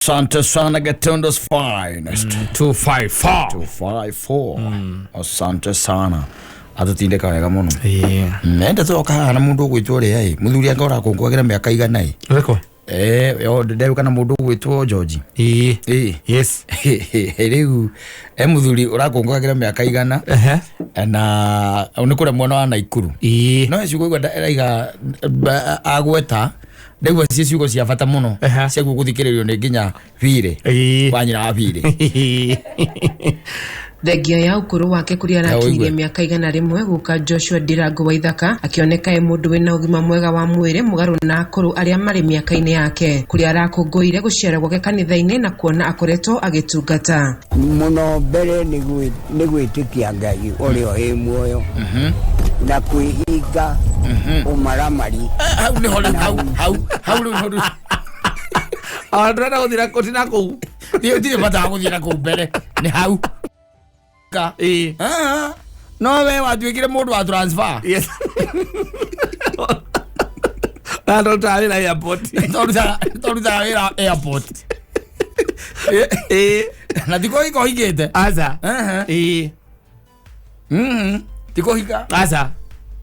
Asante sana Gatundu's finest. 254. 254. Asante sana. Atutindĩka wega mũno. Ĩĩ. Nenda tũroka haha na mũndũ ũgwĩtwo ũrĩa ĩ mũthuri anga ũrakũngũagĩra mĩaka igana ĩ. Ũrĩkũ? Eh, yo nderuka na mũndũ ũgwĩtwo George. Ĩĩ. Ĩ. Yes. Rĩu e mũthuri ũrakũngũagĩra mĩaka igana Ehe. na nĩ kũrĩa mwena wa Naikuru. Ĩĩ. No ciugo igua eraiga agweta ndaigua ci ciugo cia bata mũno Ehe. ciaguo gũthikĩrĩrio nĩ nginya birĩ Ĩĩ. wa nyina wa birĩ. Thengia ya ũkũrũ wake kũrĩa arakinyirie ũigue. mĩaka 100 guka Joshua Ndirango Waithaka akĩoneka e mũndũ wĩna ũgima mwega wa mwĩrĩ mũgarũ na akũrũ arĩa marĩ mĩaka-inĩ yake kũrĩa arakũngũĩire gũciarwo gwake kanitha-inĩ na kuona akoretwo agĩtungata. Muno mbere nĩ gwĩtĩkia Ngai ũrĩa wĩ muoyo na kwĩhinga ũmaramari. Eh, hau nĩho rĩu hau hau hau rĩu nĩho rĩu. Ona ndĩrenda gũthiĩ na kũu na kũu. Thiĩ ndirĩ bata wa gũthiĩ na kũu mbere nĩ hau. Ka. Ĩĩ. Ah, no we watuĩkire mũndũ wa transfer. Yes. Na ndũrutaga wĩra airport. Tũrutaga wĩra airport. Ĩĩ. Na ti kũhika ũhikĩte. Aca. Ehe. Ĩĩ. Mhm. Ti kũhika. Aca.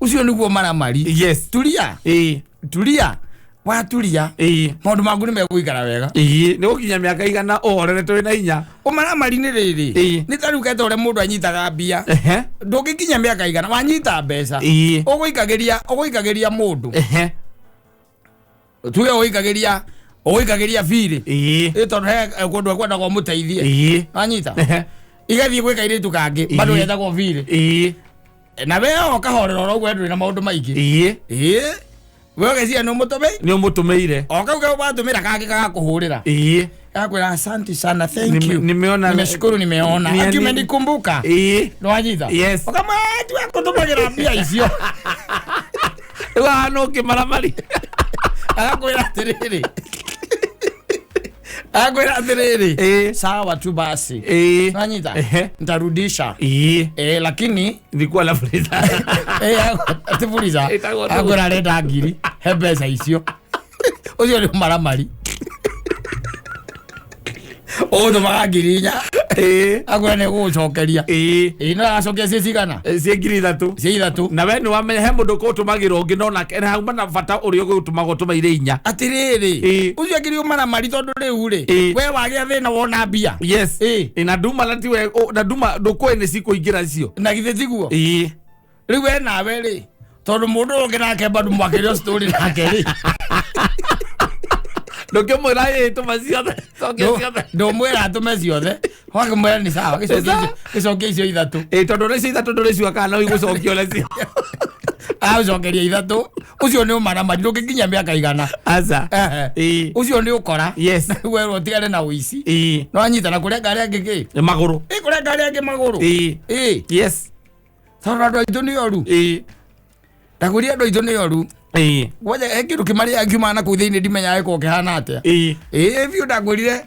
Ũcio nĩguo maramari. Yes. Turia. Ĩĩ. Turia. Waturia. Ĩĩ. Maũndũ maku nĩ megũikara wega. Ĩĩ. Nĩ gũkinya mĩaka 100 ũhorerete wĩna hinya. Ũmaramari nĩ rĩrĩ. Ĩĩ. Nĩ ta rĩu keta ũrĩa mũndũ anyitaga mbia. Ehe. Ndũngĩkinya mĩaka 100 wanyita mbeca. Ĩĩ. Ũgũikagĩria ũgũikagĩria mũndũ. Ehe. Tuge ũgũikagĩria ũgũikagĩria birĩ. Ĩĩ. Ĩ tondũ he kũndũ ekwendaga ũmũteithie. Ĩĩ. Wanyita. Ehe. Igathiĩ gwĩ kairĩtu kangĩ Ĩĩ. bado getagwo birĩ. Ĩĩ. Na we ũkahorera oro ũguo ndũrĩ na maũndũ maingĩ. Ĩĩ. Ĩĩ. We ũgeciria nĩ ũmũtũmĩire. Nĩ ũmũtũmĩire. O kau kau watũmĩra kangĩ gagakũhũrĩra. Ĩĩ. Gakwĩra asante sana thank you. Nimeona- Nimeshukuru nimeona. Aki umenikumbuka. Ĩĩ. Nĩwanyita. Yes. Ũkamwĩra tiwe kũtũmagĩra mbia icio. Rĩu haha no ũkĩmaramari. Agakwĩra atĩrĩrĩ. Agakwĩra atĩrĩrĩ. Ĩĩ. Sawa tu basi. Ĩĩ. Nĩwanyita. Ehe. Nitarudisha. Ĩĩ. Eh, lakini Nilikuwa na fuliza. eh, ti fuliza. Ĩtagwo ndũ. Akwĩra arenda ngiri he mbeca icio. Ũcio nĩ ũmaramari. Ũgũtũmaga 4,000. Ĩĩ. Akwĩra nĩ gũgũcokeria. Ĩĩ. Ĩĩ no agacokia ciĩ cigana? Ciĩ 3,000. Ciĩ ithatũ. Na we nĩ wamenya he mũndũ ũkũtũmagĩra ũngĩ no nake na hauma na bata ũrĩa ũgũtũmaga ũtũmaire 4. Atĩrĩrĩ. Ĩĩ. Ũcio akĩrĩ ũmaramari tondũ rĩu rĩ. Ĩĩ. We wagĩa thĩna wona mbia. Yes. Ĩĩ. Ĩ, na nduma na tiwe na nduma ndũkũĩ nĩ cikũingĩra icio. Na githĩ tiguo? Ĩĩ. Rĩu we nawe rĩ. Tondũ mũndũ ũyũ ũngĩ nake bado mwakĩrio story nake rĩ. Ndũngĩmwĩra ĩĩ tũma ciothe. Cokia ciothe. Ndũmwĩra atũme ciothe. Wakĩmwĩra nĩ sawa Sawa. gĩcokie icio ithatũ. Ĩĩ tondũ nĩ icio ithatũ ndũrĩciua kana no igũcokia nacio. Agũcokeria ithatũ. Ũcio nĩ ũmaramari ndũngĩkinya mĩaka 100. Aca. Ehe. Ĩĩ. Ũcio nĩ ũkora. Yes. Na rĩu werwo ũtigane na ũici. Ĩĩ. No anyita na kũrenga arĩa angĩ kĩ? Nĩ magũrũ. Ĩ kũrenga arĩa angĩ magũrũ. Ĩĩ. Ĩ. Yes. Tondũ andũ aitũ nĩ oru. Ĩĩ. Ndakũria andũ aitũ nĩ oru. Ĩĩ. Kwanja he kĩndũ kĩmarĩa kiumaga na kũu thĩinĩ ndimenyaga gĩkoragwo kĩhana atĩa. Ĩĩ. Ĩ biũ ndakwĩrire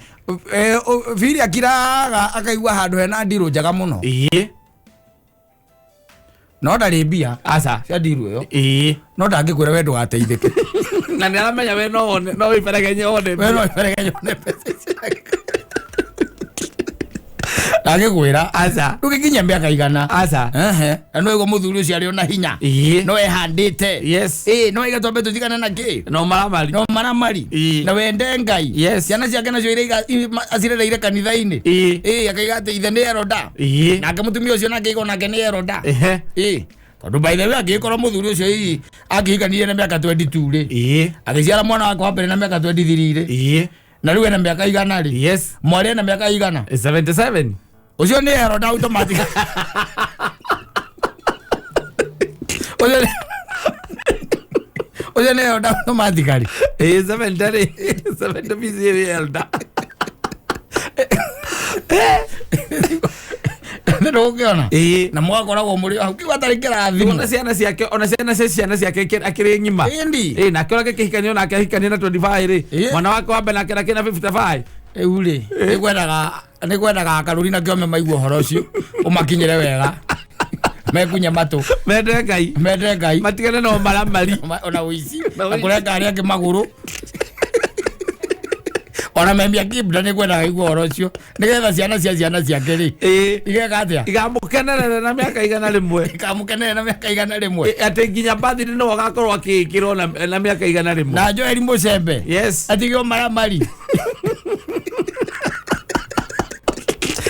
Bili akiraga akaigua handũ hena ndirũ njega mũno. Ĩĩ. No ndarĩ mbia Aca. cia ndirũ ĩyo. Ĩĩ. No ndangĩkwĩra we ndũgateithĩke. Na nĩ aramenya we no wone no wĩberegenye wone. We no wĩberegenye wone mbeca icio. Ndangĩkwĩra. Aca. Ndũgĩkinya mĩaka 100. Aca. Ehe. Na no ĩguo mũthuri ũcio arĩ ona hinya. Ĩĩ. No ehandĩte. Yes. Ĩ no aiga twambe tũtigane na kĩ? No maramari. No maramari. Ĩĩ. Na wende Ngai. Yes. Ciana ciake nacio iria acirereire kanitha-inĩ. Ĩĩ. Ĩ akaiga atĩ ithe nĩ eroda. Ĩĩ. Nake mũtumia ũcio nake aiga onake nĩ eroda. Ehe. Ĩ. Tondũ by the way angĩgĩkorwo mũthuri ũcio hihi angĩhikanirie na mĩaka 22 rĩ. Ĩĩ. Agĩciara mwana wake wa mbere na mĩaka 23 rĩ. Ĩĩ. Na rĩu ena mĩaka 100 rĩ. Yes. Mwarĩ ena mĩaka 100. 77. Ũcio nĩ eroda automatic. Ũcio ũcio nĩ eroda automatically. Ĩĩ 70 rĩ. 70 BC nĩ elder. Nĩ ndũgũkĩona. Ĩĩ. Na mũgakoragwo mũrĩ hau kĩu atarĩ kĩrathimo. Ona ciana ciake ona ciana cia ciana ciake akĩrĩ ng'ima. Ĩndi. Ĩĩ nake ũrĩa kĩhikanio nake ahikania na 25 rĩ. Ĩĩ. Mwana wake wa mbere nake nakĩ na 55. Rĩu rĩ nĩ kwendaga akarũri na kĩome maigue ũhoro ũcio ũmakinyĩre wega. Mekunya matũ. Mende Ngai. Mende Ngai. Matigane na ũmaramari. Ona ũici. Na Na ũici. kũrenga arĩa angĩ magũrũ. Ona memia kibda nä kwendaga igua å horo å cio nä getha ciana cia ciana ciake rä Ĩĩ. igeka atä a Igamũkenerere na mĩaka 100. Ikamũkenerera na mĩaka 100. Ĩ, atĩ nginya birthday no agakorwo akĩĩkĩrwo na mĩaka 100. Na Joeli Mũcembe Yes. atigwo maramari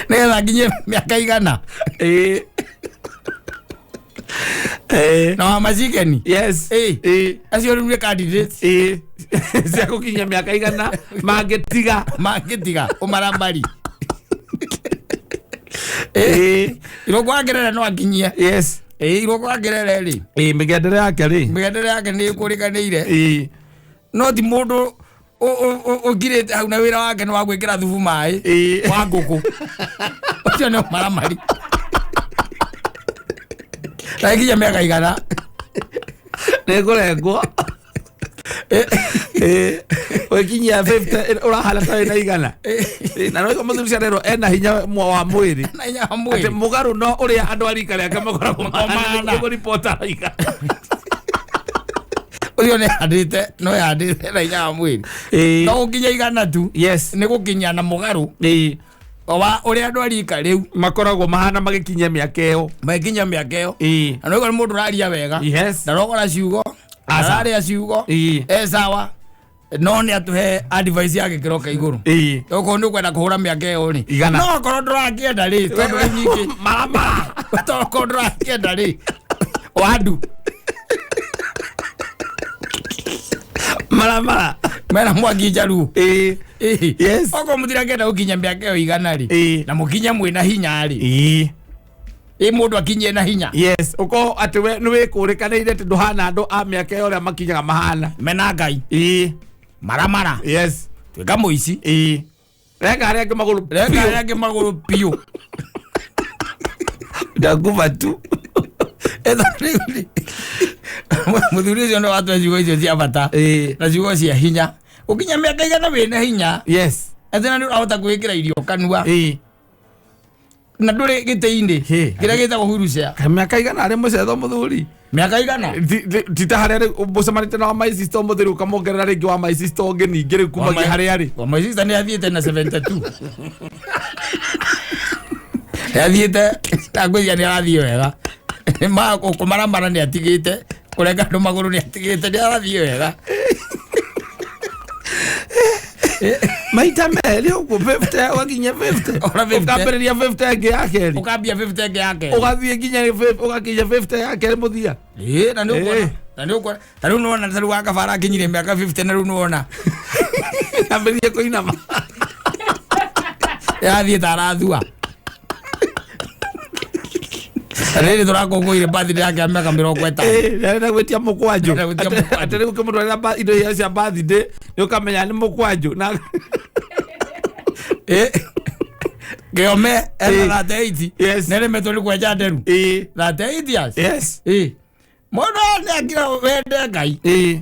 nĩgetha nginye mĩaka 100. Ĩĩ. Ĩĩ. Na wa macikeni. Yes. Ĩĩ. Ĩĩ. Acio rĩu nĩ candidates. Ĩĩ. Cia gũkinyia mĩaka 100 mangĩtiga. Mangĩtiga ũmaramari. Ĩĩ. Irũngũ wa Ngerere no akinyie. Yes. Ĩĩ, Irũngũ wa Ngerere rĩ, Ĩĩ, mĩgendere yake rĩ. Mĩgendere yake nĩ ĩkũrĩkanĩire. Ĩĩ. No ti mũndũ ũngirĩte hau na wĩra wake nĩ wa gwĩkĩra thubu maĩ Ĩĩ. wa ngũkũ, ũcio nĩ ũmaramari na ĩkinya mĩaka 100. Nĩngũrengwo. Ĩĩ. Ũgĩkinyia 50 ũrahana ta wĩna 100. Ĩĩ, na no mũthuri ciarerwo ena hinya wa mwĩrĩ. Na hinya wa Atĩ mwĩrĩ. mũgarũ no ũrĩa andũ a rika rĩake makoragwo Mahana. nĩguo ribota araiga. Ũcio nĩ handĩte no yandĩte na hinya wa mwĩrĩ. Ĩĩ. No gũkinya 100 tu. Yes. Nĩ gũkinya na mũgarũ Ĩĩ. wa ũrĩa andũ a rika rĩu Makoragwo mahana magĩkinyia mĩaka ĩyo. makinya mĩaka ĩyo. Ĩĩ. Na no nĩ mũndũ ũraria wega. Yes. Ndarogora ciugo. Aca. Ndararia ciugo. Ĩĩ. E sawa no nĩ atũhe advice ya gĩkĩro kĩa igũrũ. Ĩĩ. Okorwo nĩ ũkwenda kũhũra mĩaka ĩyo rĩ, 100. no okorwo ndũrakĩenda rĩ, tondũ rĩu nyingĩ Maramara. tondũ okorwo ndũrakĩenda rĩ, wandu. Maramara. Mena mwangi njaruo. Ĩĩ. Ĩĩ. Yes. Okorwo mũtirakĩenda gũkinya mĩaka ĩyo 100 rĩ, Ĩĩ. na mũkinye mwĩna hinya rĩ, Ĩĩ. ĩ mũndũ akinyie na hinya. Yes, ũkorwo atĩ we nĩ wĩkũrĩkanĩire atĩ ndũhana andũ a mĩaka ĩyo ũrĩa makinyaga mahana. Mena Ngai. Ĩĩ. Maramara. Yes. Tuĩka mũici. Ĩĩ. Renga arĩa angĩ magũrũ. Renga arĩa angĩ magũrũ biũ. Ndakuba tu. Etha rĩu rĩ, mũthuri ũcio nĩ watũhe ciugo icio cia bata Ĩĩ. na ciugo cia hinya gũkinya mĩaka 100 wĩna hinya. Yes. Atĩ na nĩ ũrahota kwĩkĩra irio kanua Ĩĩ. na ndũrĩ gĩtĩ-inĩ Hĩ. kĩrĩa gĩtagwo wheelchair. Kaĩ mĩaka 100 arĩ mũcetho mũthuri. Mĩaka 100. Ti ta harĩa rĩu mũcemanĩtie na wa my sister ũmũthĩ rĩu ũkamuongerera rĩngĩ wa my sister ũngĩ ningĩ rĩu kumagia harĩa arĩ. Wa my sister nĩ athiĩte na 72 nĩ athiĩte ndangwĩciria nĩ arathiĩ wega. Kũmaramara nĩ atigĩte kũrenga andũ magũrũ nĩ atigĩte nĩ arathiĩ wega. Maita merĩ ũguo 50 ũgakinyia 50. Ona 50. Ũkambĩrĩria 50 ĩngĩ ya kerĩ. Ũkambia 50 ĩngĩ ya kerĩ. Ũgathiĩ nginya ũgakinyia 50 ya kerĩ mũthia. Ĩĩ, na nĩ ũkuona Ĩĩ. na nĩ ũkuona ta rĩu nĩwona ta rĩu wakabara akinyire mĩaka 50 na rĩu nĩwona Ambĩrĩrie kũinama. Ĩrathiĩ ta arathua. Na rĩrĩ tũrakũngũire birthday yake ya mĩaka 50. Ĩĩ, nĩarenda gwĩtia mũkwanjũ. Nĩarenda gwĩtia mũkwanjũ. Atĩ rĩu ũkĩmũtwarĩra indo iria cia birthday nĩ ũkamenya nĩ mũkwanjũ. Na Ĩĩ. Kĩome ena Ĩĩ. 38. Yes. Nĩaremetwo nĩ kwenja nderu. Ĩĩ. 38 years. Yes. Ĩĩ. Mũndũ nĩ akira wende Ngai. Ĩĩ.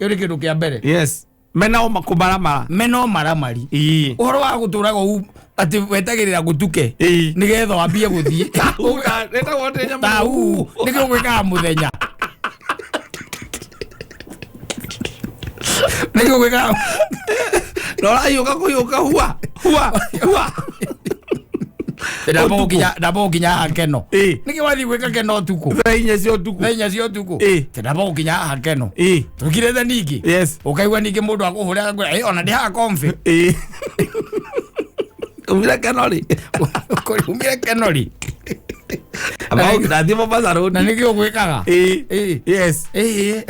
Kĩu nĩ kĩndũ kĩa mbere. Yes. Mena o kũmaramara. Mena maramari. Ĩĩ. Ũhoro wa gũtũraga ũu atĩ wetagĩrĩra gũtuke Ĩĩ. nĩgetha wambie gũthiĩ. Ĩtagwo atĩa nyamũ? Ta uu nĩkĩo gwĩkaga mũthenya. Nĩkĩo gwĩkaga Na ũrahiũka kũhiũka hua hua hua. Ndamba gũkinya haha keno. Ĩĩ. Nĩkĩ wathiĩ gwĩka keno ũtukũ? Thaa 4 cia ũtukũ. Thaa 4 cia ũtukũ. Ĩĩ. Ndamba gũkinya haha keno. Ĩĩ. Tũkirĩte ningĩ. Yes. Ũkaigua ningĩ mũndũ akũhũra agakwĩra, "Ĩ, ona ndĩ haha kombe." Ĩĩ. Umire keno rĩ. Umire keno rĩ. Ndathiĩ Mombasa Road. Na nĩkĩo gwĩkaga. Ĩĩ. Ĩĩ. Yes. Ĩĩ.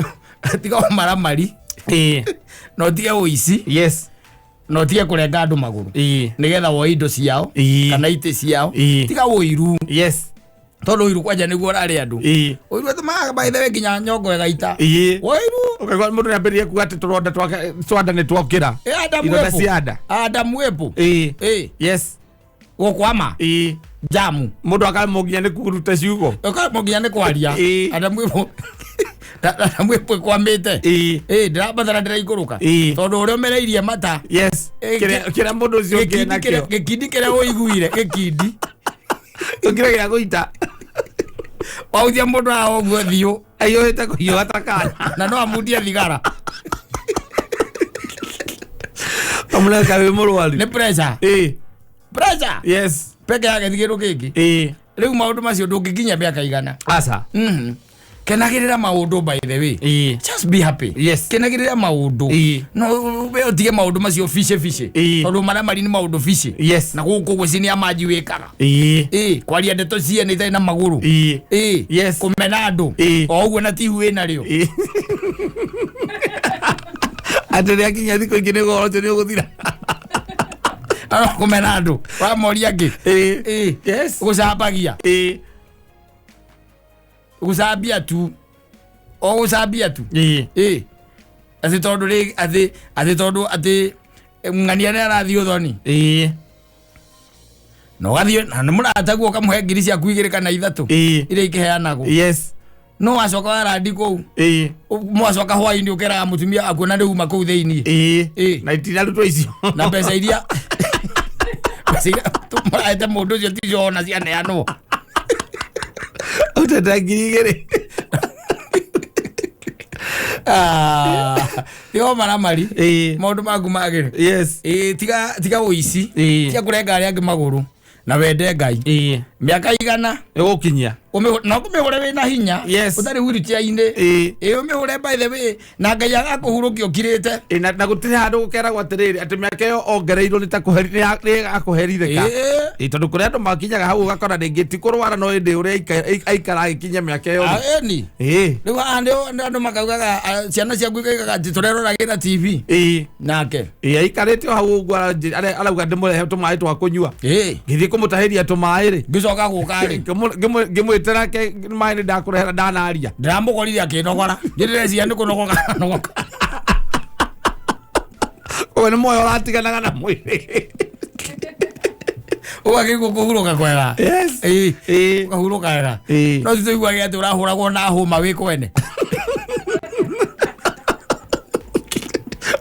Tiga ũmaramari Ĩĩ. na ũtige ũici Yes. na ũtige kũrenga andũ magũrũ Ĩĩ. nĩgetha woe indo ciao Ĩĩ. kana itĩ ciao. Ĩĩ. Tiga ũiru Yes. tondũ ũiru kwanja nĩguo ũrarĩ andũ. Ĩĩ. Ũiru ĩtũmaga by the way nginya nyongo ĩgaita. Ĩĩ. Ũiru. Ũkaigua mũndũ nĩambĩrĩrie kuga atĩ tũronda twake twa nda nĩ twokĩra. Ĩ, Adamu Ironda Apple. cia nda. Adamu Apple. Ĩĩ. Ĩĩ. Yes. Gũkwama. Ĩĩ. Jamu. Mũndũ akaremwo nginya nĩ kũruta ciugo. Ũkaremwo nginya nĩ kwaria. Ĩĩ. Adamu Apple. Adamu Apple ĩkwamĩte. Ĩĩ. Ĩĩ, ndĩrabatara ndĩraikũrũka. Ĩĩ. Tondũ ũrĩa ũmereirie mata. Yes. Ĩĩ, Kĩrĩa mũndũ ũcio ũngĩ Gĩkindi enakĩo. gĩkindi kĩrĩa ũiguire gĩkindi. Tũkire gĩa gũita. Wauthia mũndũ haha ũguo thiũ Aiyũhĩte kũhiũha ta kana. na no amundie thigara. Kamũreka wĩ mũrwaru. Nĩ pressure. Ĩĩ. Pressure. Yes. Peke yake ti kĩndũ kĩngĩ. Ĩĩ. Rĩu maũndũ macio ndũngĩkinya mĩaka 100. Aca. Kenagĩrĩra maũndũ by the way. Ĩĩ. Just be happy. Yes. Kenagĩrĩra maũndũ. Ĩĩ. No we ũtige maũndũ macio fice fice. Ĩĩ. Tondũ maramari nĩ maũndũ fice. Yes. Na gũkũ gwĩcinia manji wĩkaga. Ĩĩ. Ĩĩ, kwaria ndeto ciene itarĩ na magũrũ. Ĩĩ. Ĩĩ. Yes. Kũmena andũ. Ĩĩ. O ũguo na tihu wĩnarĩo. Ĩĩ. Atĩ rĩakinya thikũ ingĩ nĩ ũhoro ũcio nĩ ũgũthira. Ano kũmena andũ. Wamoria angĩ. Ĩĩ. Ĩĩ. Yes. Gũcambagia. Ĩĩ. Gũcambia tu. O gũcambia tu. Ĩĩ. Ĩĩ. Atĩ tondũ rĩ atĩ atĩ tondũ atĩ ng'ania nĩ arathiĩ ũthoni. Ĩĩ. Na ũgathiĩ na nĩ mũrataguo ũkamũhe ngiri ciaku 2 kana 3. Ĩĩ. Iria ikĩheanagwo. Yes. No wacoka warandi kũu. Ĩĩ. Mwacoka hwainĩ ũkeraga mũtumia akuona nĩ uma kũu thĩinĩ. Ĩĩ. Ĩĩ. Na itinarutwo icio. Na mbeca iria mbeca iria tũmũrahete mũndũ ũcio ticio ona cianeanwo. Ũtete ngiri 2. Ah, tiga maramari. Ĩĩ. Maũndũ maku magĩre. Yes. Ĩĩ, tiga tiga ũici. Ĩĩ. Tiga kũrenga arĩa angĩ magũrũ. Na wende Ngai. Ĩĩ. Mĩaka 100 Ĩgũkinyia. na ũkũmĩhũre wĩna hinya. Yes. Ũtarĩ wheelchair-inĩ. Ĩĩ. Ĩĩ, ũmĩhũre by the way na Ngai agakũhurũkia ũkirĩte. Ĩĩ, na gũtirĩ handũ gũkeragwo atĩrĩrĩ atĩ mĩaka ĩyo ongereirwo nĩ ta nĩ akũherithĩka. Ĩĩ. Ĩĩ, tondũ kũrĩ andũ makinyaga hau ũgakora rĩngĩ ti kũrwara no ĩndĩ ũrĩa aikara agĩkinya mĩaka ĩyo. Ah, ĩni. Ĩĩ. Rĩu haha nĩ andũ makaugaga ciana ciaku ikaugaga atĩ tũreroragĩra TV. Ĩĩ. Nake. Ĩĩ, aikarĩte o hau ũguo arauga ndĩmũrehe tũmaĩ twa kũnyua. Ĩĩ. Ngĩthiĩ kũmũtahĩria tũmaĩ rĩ. Ngĩcoka gũka rĩ. Ngĩmwĩtĩra maĩ nĩ ndakũrehera ndanaria. Ndĩramũkorire akĩnogora. Njĩrĩrecia nĩ kũnogoka nogoka. Ũguo nĩ muoyo ũratiganaga na mwĩrĩ. Ũgakĩigua kũhurũka kwega. Yes. Ĩĩ. Ĩĩ. Ũkahurũka wega. Ĩĩ. No tũiguage atĩ ũrahũragwo na hũma wĩ kwene.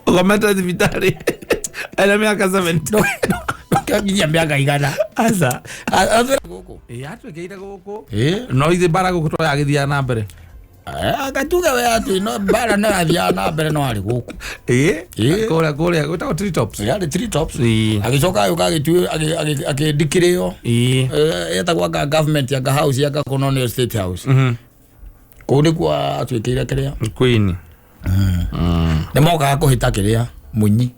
Ũkomete thibitarĩ. Ena mĩaka 70. Ndũngĩkinyia mĩaka 100. Aca. Gũkũ. Ĩĩ, atwĩkĩire gũkũ. Ĩĩ. No ithe mbara gũkũ tũragĩthiaga na mbere. Agatuga we atĩ no mbara no yathiaga na mbere no arĩ gũkũ. Ĩĩ. Ĩĩ. Kũrĩa gwĩtagwo Tree Tops. Yarĩ Tree Tops. Ĩĩ. Agĩcoka agĩũka akĩndikĩrĩo. Ĩĩ. Etagwo anga government anga house anga kũno nĩyo state house. Kũu nĩkuo atuĩkĩire kĩrĩa. Queen. Nĩ mokaga kũhĩta kĩrĩa munyi.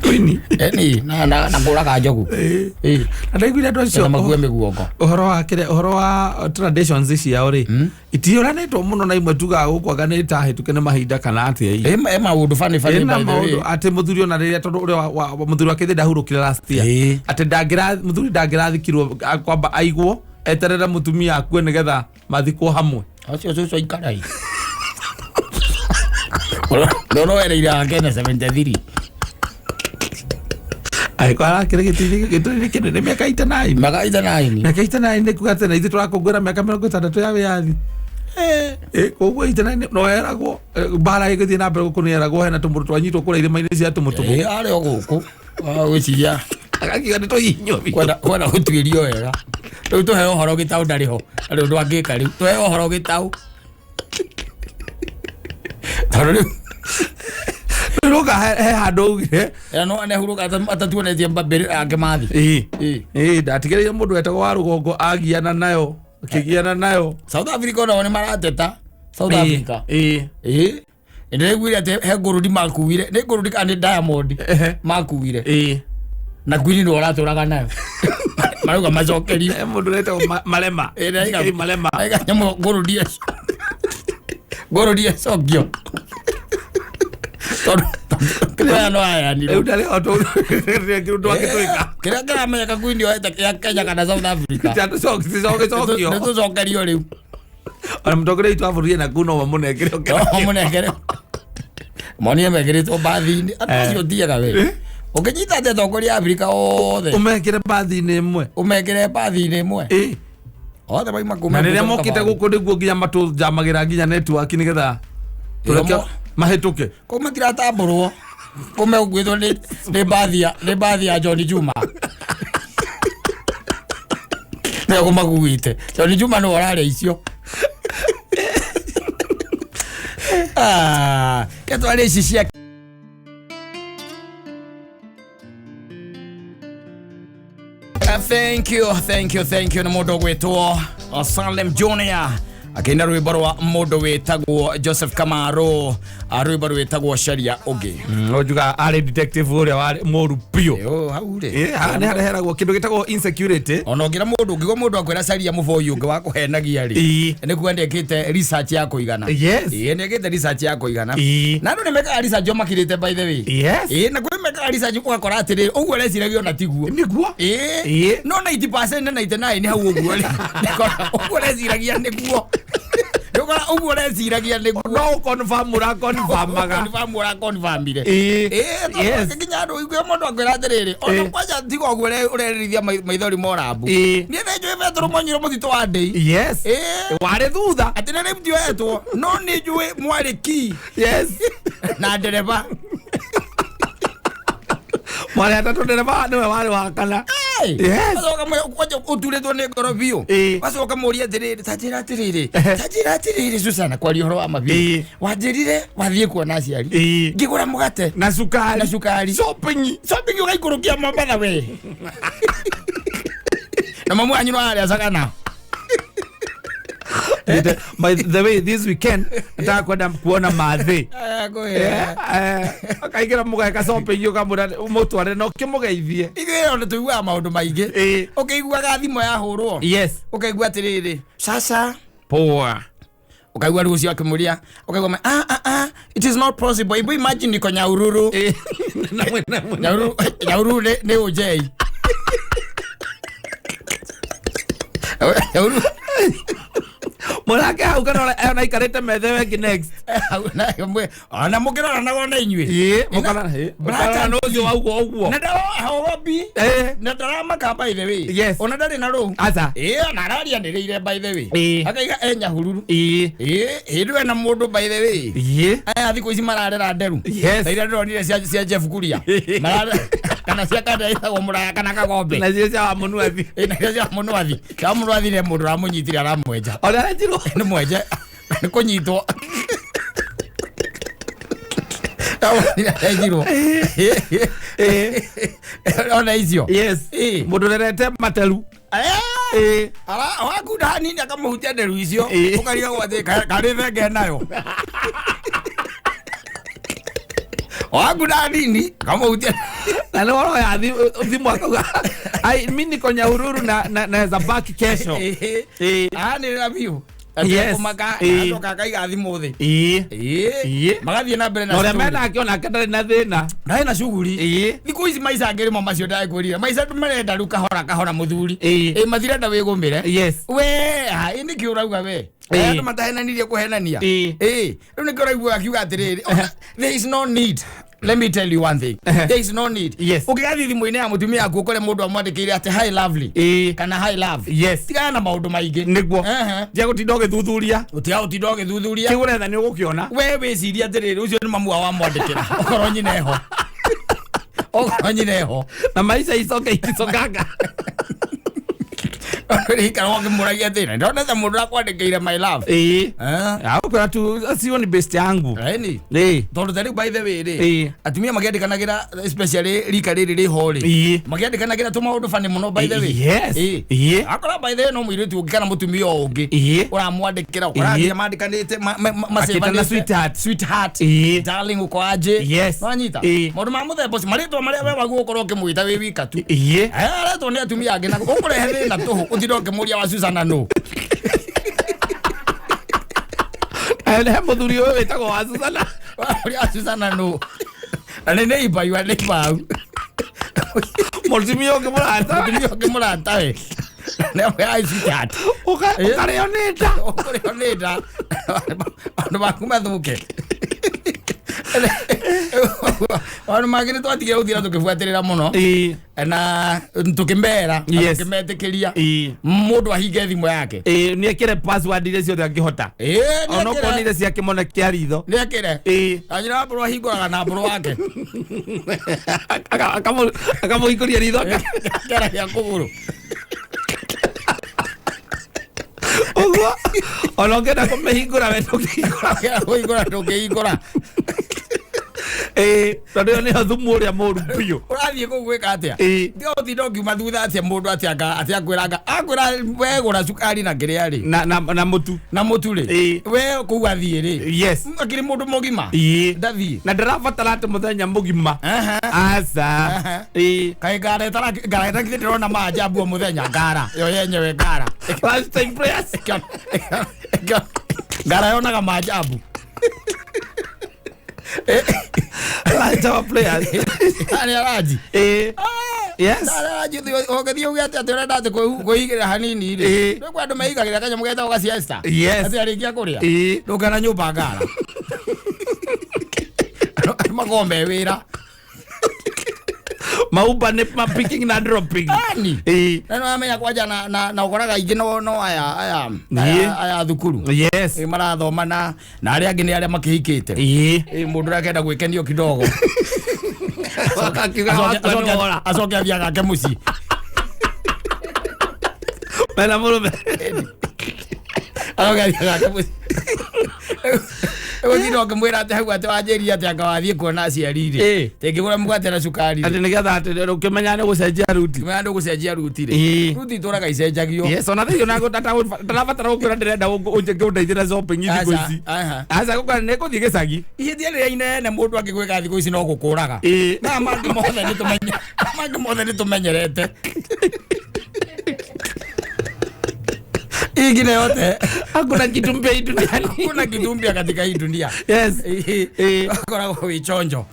Queen. Eni na na na kũraga njogu. Ĩĩ. Na ndaiguire andũ acio Na makue mĩguongo. ũhoro wa kĩrĩa ũhoro wa traditions ciao rĩ itiũranĩtwo mũno na imwe tugaga gũkũ anga nĩ tahĩtũke nĩ mahinda kana atĩa Ĩ maũndũ funny funny ĩna by the way. maũndũ atĩ mũthuri ona rĩrĩa tondũ ũrĩa mũthuri wake ndahurũkire last year Ĩĩ. atĩ mũthuri ndangĩrathikirwo kwamba aigwo eterere mũtumia akue nĩgetha mathikwo hamwe. Acio cũcũ ikarai. Ndoroereire ake na 73. Angĩkorwo arakĩrĩ gĩtĩ-inĩ kĩnene mĩaka 89. Mĩaka 89. Mĩaka 89 nĩ kuga atĩ na ithuĩ tũrakũngũĩra mĩaka 60 ya wĩyathi. Ĩĩ, koguo 89 no eragwo mbara ĩgĩthiĩ na mbere gũkũ nĩ eragwo hena tũmũndũ twanyitwo kũrĩa irĩma-inĩ cia tũmũtũmũ. Ĩĩ, arĩ o gũkũ. Gwĩciria Agakiuga nĩ tũhihinywo biũ. Kwenda gũtuĩrio wega. Rĩu tũheo ũhoro gĩtaũ ndarĩ ho. Ndarĩ ũndũ angĩka rĩu. Tũheo ũhoro gĩtaũ. Tondũ rĩu Rũka he handũ augire. No anehurũka atatuonetie mbambĩrĩra yake mathi. Ĩĩ. Ĩĩ. Ĩĩ, ndatigĩrĩire mũndũ wetagwo wa rũgongo agiana nayo, akĩgiana nayo. South Africa onao nĩ marateta. South Africa. Ĩĩ. Ĩĩ. Ndĩraiguire atĩ he ngũrũri makuire. Nĩ ngũrũri kana nĩ Diamond makuire. Ĩĩ. Na Queen nĩwe ũratũraga nayo. Marauga macokerio. He mũndũ wetagwo Malema. Ĩĩ, Malema. Aiga nyamũ ngũrũri eco. Ngũrũri ecokio. Tondũ aya no aheanirwo. Rĩu ndarĩ ho tondũ angĩtwĩka. Kĩrĩa kĩramenyeka Queen yoete ya Kenya kana South Africa. Tũcokio. Nĩ tũcokerio rĩu. Ona mũtongoria witũ wa bũrũri ena kuu no mamũnengere No mũnengere. Monire mekĩrĩtwo mbathi-inĩ. Andũ acio thiaga we. Ũngĩnyita atĩa atongoria a Afrika othe. Ũmekĩre mbathi-inĩ ĩmwe. Ũmekĩre mbathi-inĩ ĩmwe. Ĩĩ. Othe mauma kũu. Na rĩrĩa mokĩte gũkũ nĩguo nginya matũnjamagĩra nginya network nĩgetha tũreke mahĩtũke. Kũu matiratambũrwo. Kũu megũkuĩtwo nĩ mbathi ya John Juma. Nĩwe kũmakuĩte. John Juma nĩwe ũrarĩa icio. Ketware ici cia. Thank you, thank you, thank you. Nĩ mũndũ ũgwĩtwo Salem Junior akĩina rwĩmbo rwa mũndũ wĩtagwo Joseph Kamaru, rwĩmbo rwĩtagwo Sharia ũngĩ. Njuga arĩ detective ũrĩa warĩ mũru biũ. Yo, hau rĩ. Ĩ, haha nĩ hareheragwo kĩndũ gĩtagwo insecurity. Ona ũngĩra mũndũ, ũngĩgwa mũndũ akwĩra caria mũboi ũngĩ wa kũhenagia rĩ, Ĩĩ. nĩ kuga nĩekĩte research ya kũigana. Yes. Ĩĩ, nĩekĩte research ya kũigana. Ĩĩ. Na andũ nĩ mekaga research o makirĩte, by the way. Yes. Ĩĩ, na kwĩ mekaga research ũgakora atĩrĩrĩ, ũguo areciragia ona tiguo. Nĩguo. Ĩĩ. Ĩĩ. No 90% na 99 nĩ hau ũguo rĩ. Nĩkora ũguo ũreciragia nĩguo. Nĩũkora ũguo ũreciragia nĩguo. No confirm ũraconfirmaga. Confirm ũraconfirmire. Ĩĩ. Ĩĩ, tondũ Yes. nginya andũ ũiguo mũndũ akwĩra atĩrĩrĩ, ona Ĩĩ. kwanja tiga ũguo ũrerĩrithia maithori morambu. Ĩĩ. Niĩ nĩ njũĩ Betũrũ monyirwo mũtitũ wa ndĩi. Yes. Ĩĩ. Warĩ thutha. Atĩ nĩ rĩu ndioetwo, no nĩ njũĩ mwarĩ ki Yes. na ndereba. Mwarĩ atatũ, ndereba nĩwe warĩ wa kana. Yes. Wacoka kwanja ũturĩtwo nĩ ngoro biũ. Ĩĩ. Wacoka mũria atĩrĩrĩ, ta njĩra atĩrĩrĩ, Ehe. ta njĩra atĩrĩrĩ Susana, kwaria ũhoro wa mabiũ. Ĩĩ. Wanjĩrire wathiĩ kuona aciari. Ĩĩ. Ngĩgũra mũgate na cukari. Na cukari. Shopping. Shopping ũgaikũrũkia Mombatha we. Na mamu wanyu no arĩa cagana. By the way, this weekend nataka kwenda kuona mathĩ. Akaingĩra mũgeka shopping, ũkamwĩra mũtware na ũkĩmũgeithie. Ithuĩ ona tũiguaga maũndũ maingĩ. Ĩĩ. Ũkĩiguaga thimũ yahũrwo. Yes. Ũkaigua atĩrĩrĩ, sasa Poa. ukaigua rĩu ũcio akĩmũria, ũkaigua ah, ah, ah, it is not possible, ibu imagine niko Nyahururu. Ĩĩ. Na mwena mwena. Nyahururu, Nyahururu nĩ ũnjei Nyahururu. Mũrake hau kana ona aikarĩte metha ĩyo ĩngĩ next. Ona mũkĩroranaga ona inyuĩ. Ĩĩ, mũkarora ĩĩ. Mũkarora nũ ũcio wauga ũguo. Na ndarobi. Ĩĩ. Na ndaramaka, by the way. Yes. Ona ndarĩ na rũu. Aca. Ĩĩ, ona ararianĩrĩire, by the way. Ĩĩ. Akaiga e Nyahururu. Ĩĩ. Ĩĩ, hĩndĩ ĩyo ena mũndũ, by the way. Ĩĩ. Aya thikũ ici mararera nderu. Yes. Ta iria ndĩronire cia Jeff Kuria. Kana cia kanda ĩtagwo mũraya kana kagombe. Na cio cia wa mũnuathi. Ĩĩ, na iria cia mũnwathi. Cia mũnwathi nĩ mũndũ ũramũnyitire aramwenja. Ona arenjirwo. Nĩ mwenje, nĩ kũnyitwo arenjirwo. Ĩĩ. Ona icio. Yes. Ĩĩ. Mũndũ ũrerete materu. Ĩĩ. Wakunda hanini akamũhutia nderu icio. Ĩĩ. Ũkarigagwo atĩ karĩ thenge nayo. Wakunda hanini akamũhutia. Na nĩ woroya thimũ akauga ai mi niko Nyahururu na naweza back kesho. Ĩĩ. Anĩrĩra biũ. Yes. Kũmaka. Ĩĩ. Acoka akaiga thimũ thĩ. Ĩĩ. Ĩĩ. Magathiĩ na mbere Na na ũrĩa story. menake onake ndarĩ na thĩna. Ndarĩ na shughuli. Ĩĩ. Thikũ ici maica angĩ rĩmo macio ndakwĩrire maica andũ marenda rĩu kahora kahora mũthuri. Ĩĩ. Ĩ, matirenda wĩgũmĩre. Yes. We ĩ nĩkĩ ũrauga we? Ĩĩ. Andũ matahenanirie kũhenania. Ĩĩ. Ĩ, rĩu nĩkĩo ũraigua akiuga atĩrĩrĩ, ona, there is no need. Let me tell you one thing. There is no need. Yes. Ũngĩgathiĩ thimũ-inĩ ya mũtumia waku ũkore mũndũ amwandĩkĩire atĩ "Hi lovely" Ĩĩ. kana "Hi love". Yes. Tigana na maũndũ maingĩ. Nĩguo. Ehe. Tia gũtinda ũgĩthuthuria. Ũtiga gũtinda ũgĩthuthuria. Kĩu ũretha nĩ ũgũkĩona. We wĩcirie atĩrĩrĩ, ũcio nĩ mamu wao wamwandĩkĩra, okorwo nyina eho, okorwo nyina eho. Na maica icoke ikicokanga. Rĩikara ũkĩmũragia atĩrĩ, ndonete mũndũ akwandĩkĩire "My love". Ĩĩ. Eh? Aũkwĩra tu acio nĩ best yangu. Ĩni. Ĩĩ. Tondũ ta rĩu, by the way rĩ, Ĩĩ. atumia makĩandĩkanagĩra, especially rika rĩrĩ rĩho rĩ, Ĩĩ. makĩandĩkanagĩra tũmaũndũ bani mũno, by the way. Yes. Ĩĩ. Ĩĩ. Akora, by the way, no mũirĩtu ũngĩ kana mũtumia ũngĩ Ĩĩ. ũramwandĩkĩra, ũkora Ĩĩ. nginya mandĩkanĩte Akĩtana sweetheart. Sweetheart. Ĩĩ. Darling, uko aje? Yes. Wanyita? Ĩĩ. Maũndũ ma mũthemba ũcio, marĩtwa marĩa we waguo ũkorwo ũkĩmwĩta wĩ wika tu. Ĩĩ. Aretwo nĩ atumia angĩ na ũkũrehe thĩna tũhũ ũtinde ũkĩmũria wa Susana nũ. He mũthuri ũyũ wĩtagwo wa Susana. Ũrĩa wa Susana nũ, na nĩ neighbor, you are neighbor hau. Mũtumia ũngĩ mũrata. Mũtumia ũngĩ mũratawe nĩ sweetheart. Ũkarĩo nĩ nda. Ũkũrĩo nĩ nda, maũndũ maku mathũke. Maũndũ mangĩ nĩ twatigire gũthira tũkĩbuatĩrĩra mũno Ĩĩ. na tũkĩmera na Yes. tũkĩmetĩkĩria Ĩĩ. mũndũ ahinge thimũ yake. Ĩĩ, nĩ ekĩre password iria ciothe angĩhota. Ĩĩ, nĩ Ona okorwo nĩ ekĩre. iria cia kĩmone kĩa ritho. Nĩ ekĩre. Ĩĩ. Anjĩra wa mbũrũ ahingũraga na mbũrũ wake. Akamũhingũria ritho. Kĩara gĩa kũgũrũ. Ũguo ona ũngĩenda kũmĩhingũra we ndũngĩhingũra. Kĩara kũhingũra ndũngĩhingũra. Ĩĩ, tondũ ĩyo nĩyo thumu ũrĩa mũru biũ. Ũrathiĩ kũu gwĩka atĩa? Ĩĩ. Tiga ũtinda ũkiuma thutha atĩa mũndũ atĩ anga atĩ akwĩra akwĩra wegũra cukari na kĩrĩa rĩ Na mũtu. Na mũtu rĩ. Ĩĩ. We kũu athiĩ rĩ, akĩrĩ mũndũ mũgima. Ndathiĩ. Na ndĩrabatara atĩ mũthenya mũgima. Aca. Ĩĩ. Kaĩ ngareta ngareta githĩ ndĩrona maajabu o mũthenya, ngara yo yenyewe ngara. Lunchtime prayers. Ngara yonaga maajabu. Lunchtime prayers. Nĩ araji. Ĩĩ. Yes. Araji ũgĩthiĩ uge atĩ ũrenda atĩ kwĩigĩra hanini rĩ. Rĩu kwĩ andũ meigagĩra kanyamũ getagwo ga siesta. Atĩ arĩkia kũrĩa ndũkana nyũmba ngara. Andũ makoragwo me wĩra. Maumba nĩ ma picking na dropping. Ani. Na nĩwamenya kwanja na ũkoraga aingĩ no aya aya thukuru. Marathoma na arĩa angĩ nĩ arĩa makĩhikĩte. Mũndũ ũrĩa akenda gwĩkenio kidogo. Akiuga wakwa nĩ wora. Acoke athiĩ agake mũciĩ. Mena mũrũme. Acoke athiĩ agake mũciĩ. Ũgũtinda ũkĩmwĩra atĩ hau atĩ wanjĩrire atĩ anga wathiĩ kuona aciari rĩ. Tĩngĩgũra mũgate na cukari rĩ. Atĩ nĩgetha atĩ ũkĩmenya nĩ gũcenjia ruti. Kĩmenya nĩ gũcenjia ruti rĩ. Ruti itũraga icenjagio. Yes, ona thĩinĩ ona ndarabatara gũkwĩra ndĩrenda ũndeithĩre shopping thikũ ici. Aca gũkora nĩ ngũthiĩ gĩcagi. Ihĩtia rĩrĩa inene mũndũ angĩgwĩka thikũ ici no gũkũraga. Na mangĩ mothe nĩ tũmenye. Mangĩ mothe nĩ tũmenyerete. Ingine yote Hakuna kitu mpya hii duniani. Hakuna kitu mpya katika hii dunia. Wakoragwo wĩ chonjo.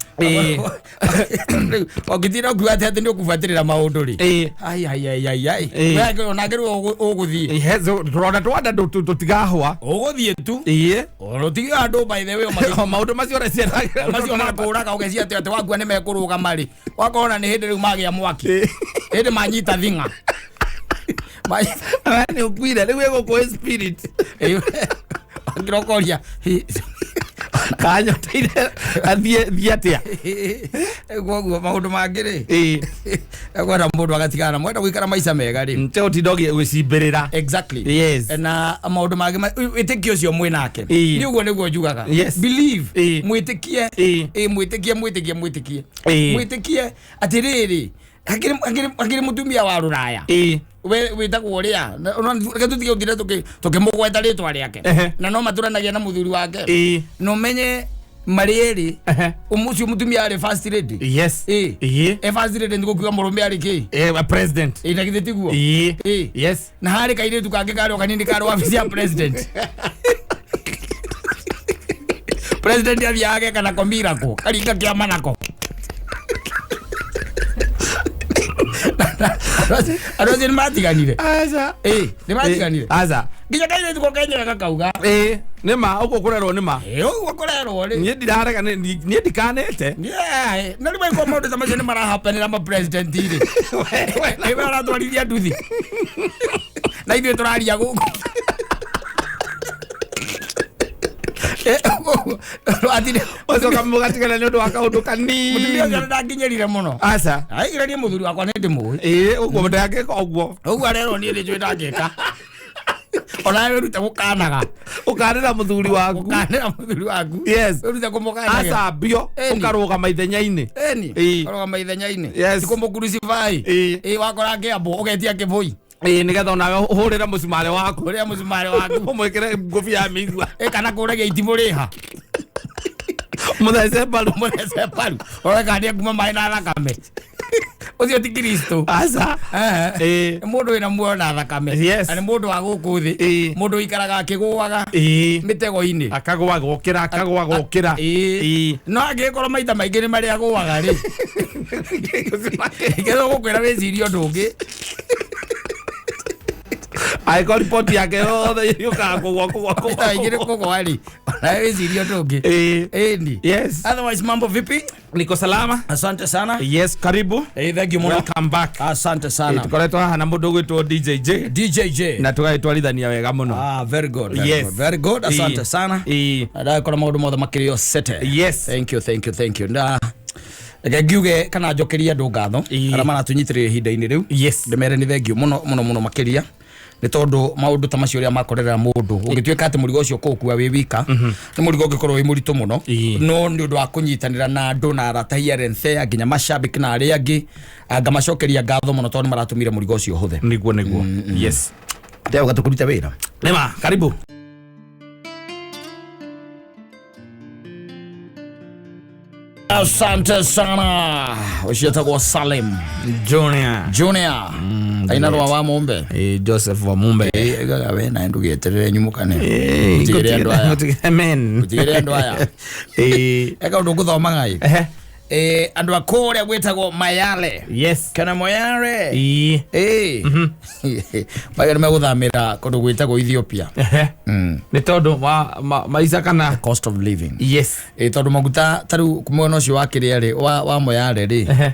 Ũngĩtinda ũkiuga atĩ nĩ ũkũbuatĩrĩra maũndũ rĩ. Ai ai ai ai ai. We onangĩrwo ũgũthiĩ. Yes, tũrona twanda tũtigahwa. Ũgũthiĩ tu. Ũtiga andũ by the way O maũndũ macio ũreciria. Macio makũraga ũgeciria atĩ wakua nĩ mekũrũgama rĩ. Wakona nĩ hĩndĩ rĩu magĩa mwaki. Hĩndĩ manyita thing'a. Nĩ ũkuire rĩu ĩgũkũ spirit. Angĩrokoria. Kanyoteire athiĩ thiĩ atĩa. Koguo maũndũ mangĩ rĩ. Ekwenda mũndũ agatigana mwenda gũikara maica mega rĩ. Nte ũtinda ũgĩcimbĩrĩra. Exactly. Yes. Na maũndũ mangĩ wĩtĩkio ũcio mwĩnake. Nĩ ũguo nĩguo njugaga. Yes. Believe. Mwĩtĩkie. Mwĩtĩkie mwĩtĩkie mwĩtĩkie. Mwĩtĩkie atĩrĩrĩ hakĩrĩ mũtumia wa rũraya. We wĩtagwo ũrĩa reke tũtige gũtinda tũkĩmũgweta rĩtwa rĩake na no matũranagia na mũthuri wake na ũmenye marĩ erĩ ũcio mũtumia arĩ first lady. Yes. First lady nĩ gũkiuga mũrũme arĩ kĩ? President. Na githĩ tiguo? Yes. Na harĩ kairĩtu kangĩ karĩ o kanini karĩ wabici ya president. President athiaga ageka nako miracle karinga kĩama nako. Andũ acio nĩ matiganire. Aca. Nĩ matiganire. Aca. Nginya kairĩtu ko kenyewe gakauga. Nĩ ma ũguo kũrerwo nĩ ma. Ũguo kũrerwo rĩ. Niĩ ndirarega niĩ ndikanĩte. Na rĩu angĩkorwo maũndũ ta macio nĩ marahapenĩra ma president rĩ. Nĩwe aratwarithia nduthi. Na ithuĩ tũraria gũkũ. Ũcoka mũgatigana nĩ ũndũ wa kaũndũ kanini. Mũtumia ũcio ndanginyĩrire mũno. Aca. Aigĩrĩrie mũthuri wakwa nĩ ndĩmũĩ. Ũguo ndangĩka ũguo. Ũguo arerwo niĩ nĩ njũĩ ndangĩka. Ona wĩrute gũkanaga. Ũkanĩra mũthuri waku. Ũkanĩra mũthuri waku. Yes. Wĩrute kũmũkanaga. Acambio ũkarũgama ithenya-inĩ. Ũkarũgama ithenya-inĩ. Yes. Ti kũmũcrucify. Wakora ngĩambwo ũgetia kĩbũi. Nĩgetha onawe ũhũrĩre mũcumarĩ waku. Ũrĩa mũcumarĩ waku. Ũmwĩkĩre ngũbia ya mĩigua. Kana kũragia itimũ rĩha. Mũthece mbaru. Mũthece mbaru. Ũrore kana nĩekuma maĩ na thakame. Ũcio ti Kristo. Aca. Mũndũ wĩna muoyo na thakame. Yes. Na nĩ mũndũ wa gũkũ thĩ. Mũndũ ũikaraga akĩgũaga. Mĩtego-inĩ. Akagũa gokĩra akagũa gokĩra. No angĩkorwo maita maingĩ nĩ marĩa agũaga rĩ. Kĩrĩa ũgũkwĩra wĩcirie ũndũ ũngĩ. Angĩkorwo riboti yake yothe yũkaga kũgũa kũgũa kũgũa. Maita maingĩ nĩ kũgũa rĩ. Ona wĩcirie ũndũ ũngĩ. Yes. Otherwise mambo vipi? Niko salama. Asante sana. Yes, karibu. Thank you muno. Welcome back. Asante sana. Tukoretwo haha na mũndũ ũgwĩtwo DJJ. DJJ. Na tũgagĩtwarithania wega mũno. Very good. Very Yes. good. Very good. Asante sana. Ndagĩkora maũndũ mothe makĩrĩ o sete. Yes. Thank you, thank you, thank you. Reke ngiuge kana njokerie andũ ngatho Ĩĩ. arĩa maratũnyitĩrĩra ihinda-inĩ rĩu. Yes. Ndĩmere nĩ thengio mũno mũno mũno makĩria nĩ tondũ maũndũ ta macio ũrĩa makorerera mũndũ ũngĩtuĩka atĩ mũrigo ũcio kũũkua wĩ wika nĩ mũrigo ũngĩkorwo wĩ mũritũ mũno. Ĩĩ. No nĩ ũndũ wa kũnyitanĩra na andũ na arata here and there nginya macambĩki na arĩa angĩ, ngamacokeria ngatho mũno tondũ nĩ maratũmire mũrigo ũcio ũhũthe. Niguo niguo, yes. Ndĩrauga tũkũruta wĩra. Nĩma karibu. Asante sana. Ũcio etagwo Salim Junior. Junior aina rwa wa Mombe. Joseph wa Mumbe. Igaga we na ndũgeterere nyumũkane. Ũtigĩre andũ aya. Amen. Ũtigĩre andũ aya. Eka ũndũ ngũthomaga ĩ. Andũ a kũrĩa gwĩtagwo Mayale. Yes. Kana Moyale. Ĩĩ. Maya nĩ megũthamĩra kũndũ gwĩtagwo Ethiopia. Nĩ tondũ wa maica kana Cost of living. Yes. Tondũ maguta ta rĩu mwena ũcio wa kĩrĩa rĩ wa Moyale rĩ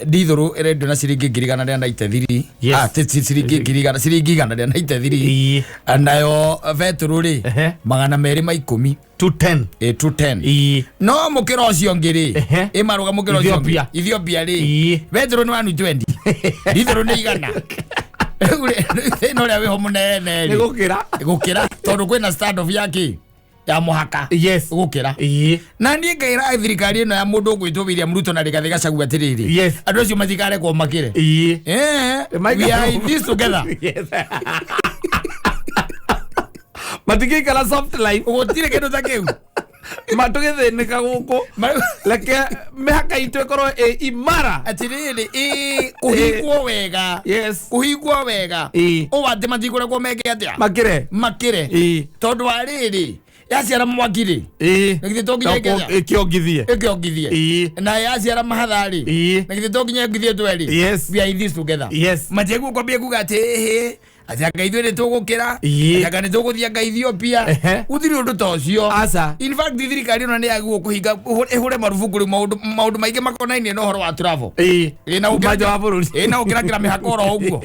ndithũrũ ĩrendio na ciringi 193. Yes. Ah, ti ciringi 100,000, ciringi 193. Nayo betũrũ rĩ 210. 210. 210. Ĩĩ. No mũkĩra ũcio ũngĩ rĩ ĩmarũga mũkĩra ũcio ũngĩ Ethiopia. Ethiopia rĩ Ĩĩ. betũrũ nĩ 120, ndithũrũ nĩ 100. Rĩu rĩ, thĩna ũrĩa wĩho mũnene Nĩ rĩ gũkĩra. Gũkĩra tondũ kwĩna stand off ya kĩ ya mũhaka. Yes. Gũkĩra. Ĩĩ. Na niĩ ngaĩra thirikari ĩno ya mũndũ ũgwĩtwo William Ruto na Rigathĩ Gachagua atĩrĩrĩ, Yes. andũ acio matikarekwo makĩre. Ĩĩ. We are in this together. Yes. Matingĩikara soft life. Gũtirĩ kĩndũ ta kĩu. Matũgĩthĩnĩka gũkũ. Reke mĩhaka itũ ĩkorwo ĩ imara. Atĩrĩrĩ, ĩ kũhingwo wega. Yes. Kũhingwo wega. Ĩĩ. Ũũ atĩ matikũrekwo meke atĩa? Makĩre. Makĩre. Ĩĩ. Tondũ wa rĩrĩ yaciara mwaki rĩ Ĩĩ. na githĩ to nginya ĩkĩaria? Ĩkĩongithie. Ĩkĩongithie. Ĩĩ. Na yaciara mahatha rĩ Ĩĩ. na githĩ to nginya ĩongithie twerĩ? Yes. We are in this together. Yes. Matiagwo kwambia kuga atĩ ĩhĩ atĩ anga ithuĩ nĩ tũgũkĩra, Ĩĩ. atĩ anga nĩ tũgũthiĩ anga Ethiopia. Ehe. Gũtirĩ ũndũ ta ũcio. Aca. In fact thirikari ĩno nĩ yagĩrĩirwo kũhinga ĩhũre marubuku rĩu maũndũ maingĩ makonainie na ũhoro wa travel. Ĩĩ. Ĩĩ, na Kuma nja wa bũrũri. Ĩĩ, na gũkĩrakĩra mĩhaka oro ũguo,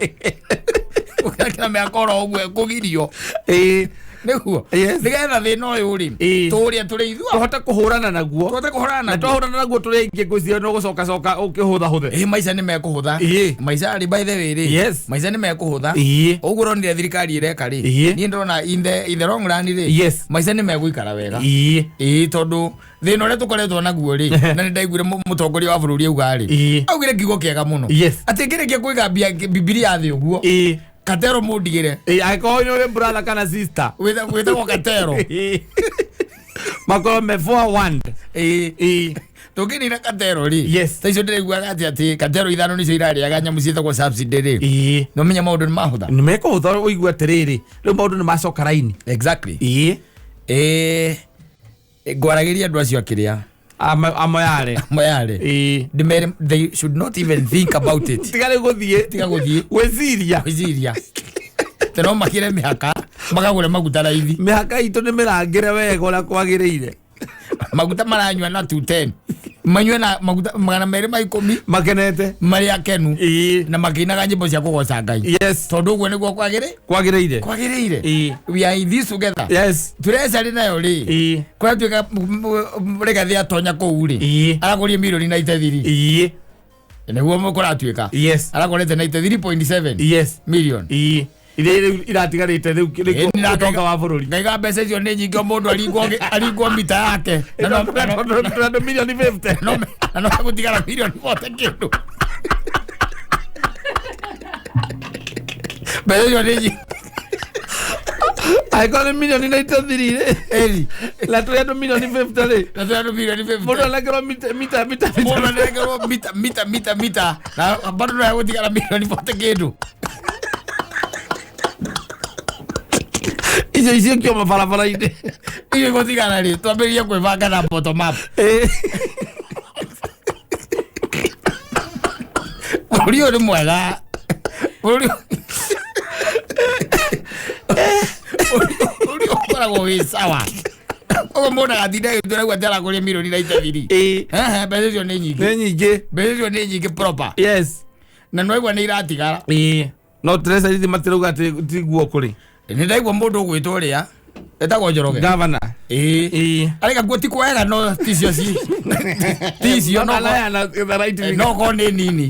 gũkĩrakĩra mĩhaka oro ũguo kũgirio. Ĩĩ. Nĩguo Yes. nĩgetha thĩna ũyũ rĩ Ĩĩ. tũrĩa tũrĩ ithuothe Tũhote kũhũrana naguo. tũhote kũhũrana Na naguo. twahũrana naguo tũrĩ aingĩ ngwĩciria no gũcokacoka ũkĩhũthahũthe. Ĩĩ, maica nĩ mekũhũtha. Ĩĩ. Maica rĩ, by the way rĩ, Yes. maica nĩ mekũhũtha. Ĩĩ. Ũguo ũronire thirikari ĩreka rĩ, Ĩĩ. niĩ ndĩrona in the long run rĩ, Yes. maica nĩ megũikara wega. Ĩĩ. Ĩĩ, tondũ thĩna ũrĩa tũkoretwo naguo rĩ, na nĩ ndaiguire mũtongoria wa bũrũri auga rĩ, Ĩĩ. augire kiugo kĩega mũno Yes. atĩ ngĩrĩkia kũiga mbia Bibilia thĩ ũguo, Ĩĩ. Katero mũndigĩre. Ĩĩ, angĩkorwo nĩ ũrĩ brother kana sister. Wĩtagwo Katero. Ĩĩ. Makorwo me forewarned. Ĩĩ. Ĩĩ. Tũngĩnina Katero rĩ, Yes. ta icio ndĩraiguaga atĩ Katero ithano nĩcio irarĩaga nyamũ ciĩtagwo subsidy rĩ, Ĩĩ. no menya maũndũ nĩ mahũtha. Nĩ mekũhũtha ũigue atĩrĩrĩ rĩu maũndũ nĩ macoka raini. Exactly. Ĩĩ. Ĩĩ, ngwaragĩria andũ acio akĩrĩa Amoyare. Moyale Ĩĩ. ndĩmere they should not even think about it. Tiga rĩu gũthiĩ. Tiga gũthiĩ. Gwĩciria. Gwĩciria te no makĩre mĩhaka makagũre maguta raithi. Mĩhaka itũ nĩ mĩrangĩre wega ũrĩa kwagĩrĩire. Maguta maranyua na 210, manyue na maguta 210 Makenete. marĩ akenu Ĩĩ. na makĩinaga nyĩmbo cia kũgoca Ngai. Yes. Tondũ ũguo nĩguo kwagĩrĩ Kwagĩrĩire. kwagĩrĩire. Ĩĩ. We are in this together. Yes. Treasury nayo rĩ, Ĩĩ. kũratuĩka Rigathĩ atonya kũu rĩ, Ĩĩ. aragũrie mirioni 93. Ĩĩ. Nĩguo kũratuĩka Yes. aragũrĩte 93.7 Yes. million. Ĩĩ. Iria rĩu iratigarĩte rĩu Ĩĩ, nĩ ũtonga wa bũrũri. Ngaiga mbeca icio nĩ nyingĩ o mũndũ aringwo mita yake. Na Tondũ mirioni 50. Na no gũtigara mirioni 40 kĩndũ. Mbeca icio nĩ nyingĩ. Angĩkorwo nĩ mirioni 93 rĩ. Ĩni. Na tũrĩ andũ mirioni 50 rĩ. Na tũrĩ andũ mirioni 50. Mũndũ anengerwo mita mita mita. Mũndũ anengerwo mita mita mita mita na bado no egũtigara mirioni 40 kĩndũ. Icio icio kĩoma barabara-inĩ. Icio igũtigara rĩ, twambĩrĩrie kwĩbanga na bottom up. Ĩĩ. Bũrũri ũyũ nĩ mwega. Bũrũri ũyũ ũkoragwo wĩ sawa. Koguo mũndũ agatinda agĩtua rĩu atĩ aragũria mirioni 93. Ĩĩ. Ehe, mbeca icio nĩ nyingĩ. Nĩ nyingĩ. Mbeca icio nĩ nyingĩ proper. Yes. Na nĩwaigua nĩ iratigara. Ĩĩ. No treasury matirauga atĩ tiguo kũrĩ. Nĩ ndaigua mũndũ ũgwĩtwo ũrĩa Etagwo Njoroge. Gavana. Ĩĩ. Ĩĩ. Arĩga kuo ti kwega no ticio ci ticio no Alaya the right no ko nĩ nini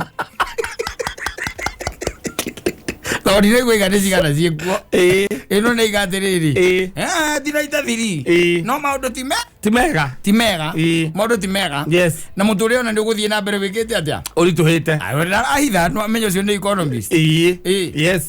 tondũ ndiraigua nĩ cigana ciĩkuo. Ĩĩ. Ĩno nĩ iga atĩrĩrĩ. Ĩĩ. Eh, ndiraitathiri. Ĩĩ. No maũndũ ti me Ti mega. ti mega. Ĩĩ. Maũndũ ti mega. Yes. Na mũtũrĩre ona nĩ ũgũthiĩ na mbere wĩkĩte atĩa? Ũritũhĩte. Ayo, ndarahitha no amenye ũcio nĩ economist. Ĩĩ. Ĩĩ. Yes.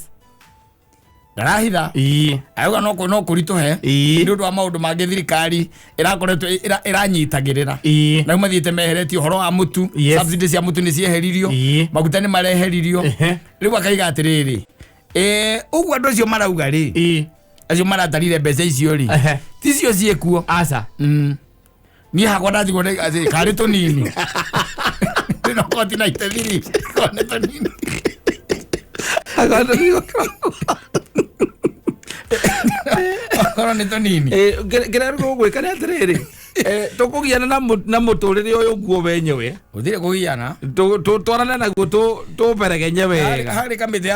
Ndarahitha. Ĩĩ. Auga no no kũritũhe. Ĩĩ. Nĩ ũndũ wa maũndũ mangĩ thirikari ĩrakoretwo ĩranyitagĩrĩra. Ĩĩ. Na rĩu mathiĩte meheretie ũhoro wa mũtu. Yes. Subsidy cia mũtu nĩ cieheririo. Ĩĩ. Maguta nĩ mareheririo. Ehe. Rĩu akaiga atĩrĩrĩ. Ũguo andũ acio marauga rĩ. Ĩĩ. Acio maratarire mbeca icio rĩ. Ehe. Ticio ciĩkuo. Aca. Niĩ hakwa ndatigwo nĩ atĩ karĩ tũnini. No koti na itethiri. Kone tũnini. Okorwo nĩ tũnini. Kĩrĩa gũgwĩka nĩ atĩrĩrĩ, tũkũgiana na mũtũrĩre ũyũ guo wenyewe. Gũtirĩ kũgiana. Twarane naguo tũberegenye wega. Harĩ kamĩtĩ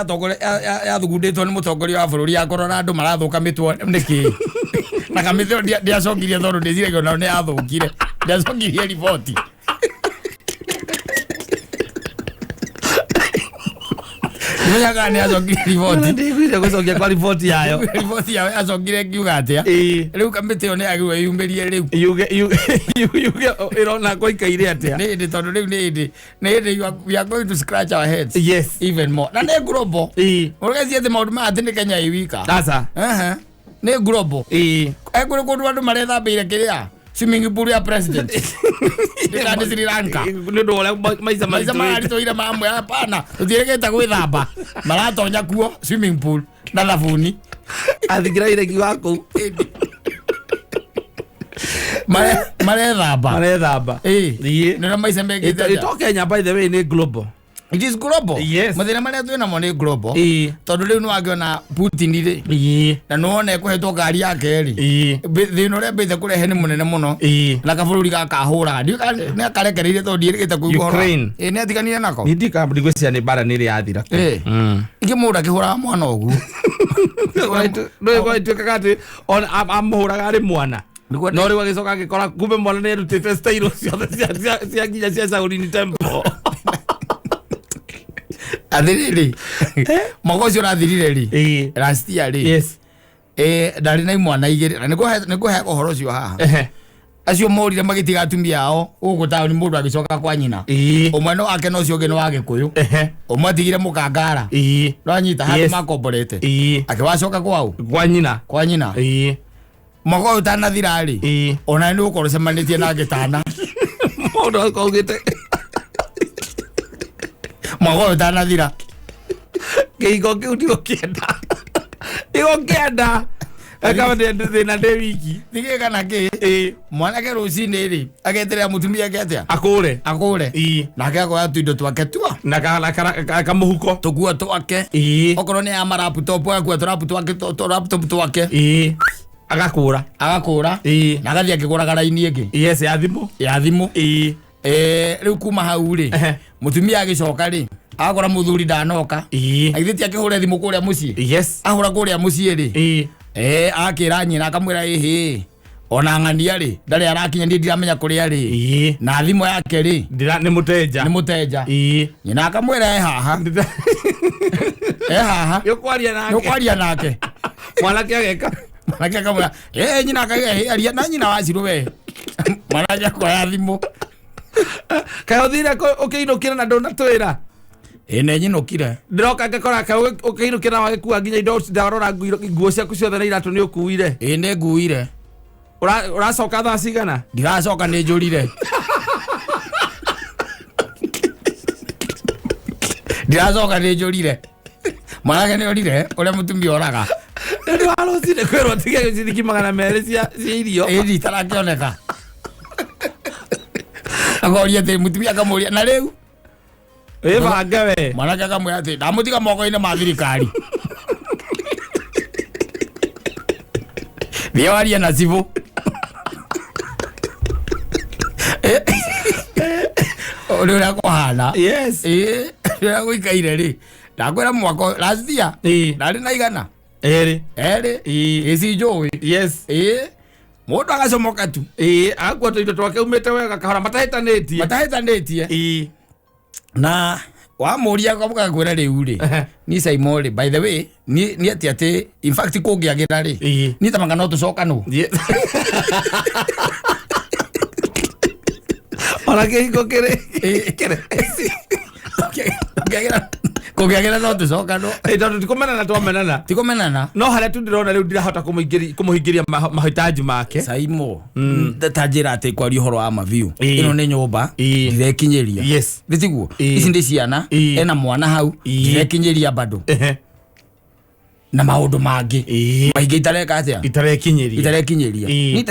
yathugundĩtwo nĩ mũtongoria wa bũrũri ya kũrora andũ marathũka mĩtwe nĩkĩ. Na kamĩtĩ ĩyo ndĩacokirie tondũ ndĩciragia onao nĩ yathũkire. Ndĩacokirie riboti. Ndimenyaga nĩ yacokirie riboti. Ndiguire gũcokia kwa riboti yayo. Riboti yayo yacokire ĩkiuga atĩa? Ĩĩ. Rĩu kamĩtĩ ĩyo nĩ yagĩrĩirwo ĩyumĩrie rĩu. Yuge yuge ĩrona gwaikaire atĩa. Nĩ hĩndĩ tondũ rĩu nĩ hĩndĩ nĩ hĩndĩ we are going to scratch our heads. Yes. Even more. Na nĩ global. Ĩĩ. Ũreciria atĩ maũndũ maya atĩ nĩ Kenya ĩ wika. Aca. Ehe. Nĩ global. Ĩĩ. Kũrĩ kũndũ andũ marethambĩire kĩrĩa swimming pool ya president. Ndĩkani Sri Lanka. Nĩ ũndũ wa ũrĩa maica Maica maritũhire mamwe hapana. Tũtiĩrĩgĩte gwĩthamba. Maratonya kuo swimming pool na thabuni. Athigira iregi wa kũu. Marethamba. Marethamba. Ĩĩ. Ĩĩ. Nĩ ũrĩa maica mekĩte atĩa? Ĩto Kenya by the way nĩ global. It is global. Yes. Mathĩna marĩa twĩ namo nĩ global. Ĩĩ. Tondũ rĩu nĩwangĩona Putin rĩ. Ĩĩ. Na nĩwona ekũhetwo ngari yake rĩ. Ĩĩ. Thĩna ũrĩa ambĩte kũrehe nĩ mũnene mũno. Ĩĩ. Na kabũrũri gaka ahũraga. Ndiũĩ kana nĩ akarekereirie tondũ ndiĩrĩgĩte kũigua ũhoro. Ukraine. Ĩĩ nĩ atiganire nako. Niĩ ndika ndigwĩciria nĩ mbara nĩ ĩrĩ yathira. Ĩĩ. Ingĩ mũndũ akĩhũraga mwana ũguo. Nĩ gwatuĩkaga atĩ ona amũhũraga arĩ mwana. Nĩguo No rĩu agĩcoka agĩkora kumbe mwana nĩ erutĩte style ciothe cia nginya cia Shaolin Temple. Atĩrĩrĩ. Mwaka ũcio ũrathirire rĩ. Ĩĩ. Last year rĩ. Yes. Ndarĩ na imwana igĩrĩ. Na nĩngũheaga ũhoro ũcio haha. Ehe. Acio morire magĩtiga atumia ao gũkũ taũni mũndũ agĩcoka kwa nyina. Ĩĩ. Ũmwe no wake na ũcio ũngĩ nĩ wa Gĩkũyũ. Ehe. Ũmwe atigire mũkangara. Ĩĩ. Nĩwanyita handũ Yes. makomborete. Ĩĩ. Akĩwacoka kwao. Kwa nyina. Kwa nyina. Ĩĩ. Mwaka ũyũ ũtanathira rĩ. Ĩĩ. Ona nĩ ũgũkorwo ũcemanĩtie na ngĩtana. Mũndũ akaugĩte Mwaka ũyũ ũtanathira. kĩhiko kĩu ndigũkĩenda. Ndigũkĩenda. Ekaga thĩna ndĩ wiki. Nĩkĩĩ kana kĩ? Ĩĩ. Mwanake rũcinĩ rĩ ageterera mũtumia ake atĩa? Akũre. Akũre. Ĩĩ. Nake akoya tũindo twake tua. Na kamũhuko. Tũkuo twake. Ĩĩ. Okorwo nĩ ya maraptop agakua tũraptop twake. Ĩĩ. Agakũra. Agakũra. Ĩĩ. Na agathiĩ akĩgũraga raini ĩngĩ. Yes, ya thimũ. Ya thimũ. Ĩĩ. Rĩu kuma hau rĩ Ehe. mũtumia agĩcoka rĩ agakora mũthuri ndanoka. Ĩĩ. Agithĩ ti akĩhũre thimũ kũrĩa mũciĩ. Yes. Ahũra kũrĩa mũciĩ rĩ. Ĩĩ. Akĩra nyina akamwĩra ĩhĩ ona ng'ania rĩ ndarĩ arakinya niĩ ndiramenya kũrĩa rĩ. Ĩĩ. Na thimũ yake rĩ Ndĩra nĩ mũtenja. nĩ mũtenja. Ĩĩ. Nyina akamwĩra e haha. E haha. Nĩ ũkwaria nake. Nĩ ũkwaria nake. Mwanake ageka. Mwanake akamwĩra nyina akauga ĩ aria na nyina wa Cirũ we. Mwanake akoya thimũ. Kaĩ ũthire ũkĩinũkĩra na ndũnatwĩra. Ĩ nĩ nyinũkire. Ndĩroka ngakora kaĩ ũkĩinũkĩra na wagĩkua nginya indo ndarora nguo ciaku ciothe na iratũ nĩ ũkuire. Ĩ nĩ nguire. Ũracoka thaa cigana? Ndiracoka nĩ njũrire. Ndiracoka nĩ njũrire. Mwanake nĩ orire ũrĩa mũtumia oraga. Nĩ ũndũ wa rũcinĩ kwĩrwo tige ciringi 200 cia irio. Ĩ itarakĩoneka. Akoria atĩ mũtumia akamũria na rĩu Wĩbange we. Mwanake akamwĩra atĩ ndamũtiga moko-inĩ ma thirikari. Thiĩ warie na cibũ. Ũrĩa ũrĩa kũhana. Yes. Ĩ ũrĩa gũikaire rĩ ndakwĩra mwaka last year Ĩĩ. ndarĩ na igana. Erĩ. Erĩ. Ĩĩ. Ici njũĩ. Yes. Ĩĩ, mũndũ agacomoka tu. Ĩĩ, agakua tũindo twake umĩte wega kahora matahĩtanĩtie. Matahĩtanĩtie. Ĩĩ. Na wamũria gakwĩra rĩu rĩ, ni Saimo rĩ, by the way, ni ni atĩ atĩ in fact kũngĩagĩra rĩ, Ĩĩ. niĩ tamanga no tũcokanwo. Yes. Ona kĩhiko kĩrĩ kĩrĩ. Kũngĩagĩra no tũcokanwo. Ĩ, tondũ ti kũmenana twamenana. Ti kũmenana. No harĩa tu ndĩrona rĩu ndirahota kũmũhingĩria mahitaji make. Saimo, ta njĩra atĩ kwaria ũhoro wa mabiũ, Ĩĩ. ĩno nĩ nyũmba Ĩĩ. ndirekinyĩria. Yes. Nĩ tiguo? Ĩĩ. Ici ndĩ ciana, Ĩĩ. ena mwana hau, Ĩĩ. ndirekinyĩria bado. Ehe. Na maũndũ mangĩ Ĩĩ. maingĩ itareka atĩa, Itarekinyĩria. itarekinyĩria. Ĩĩ. Niĩ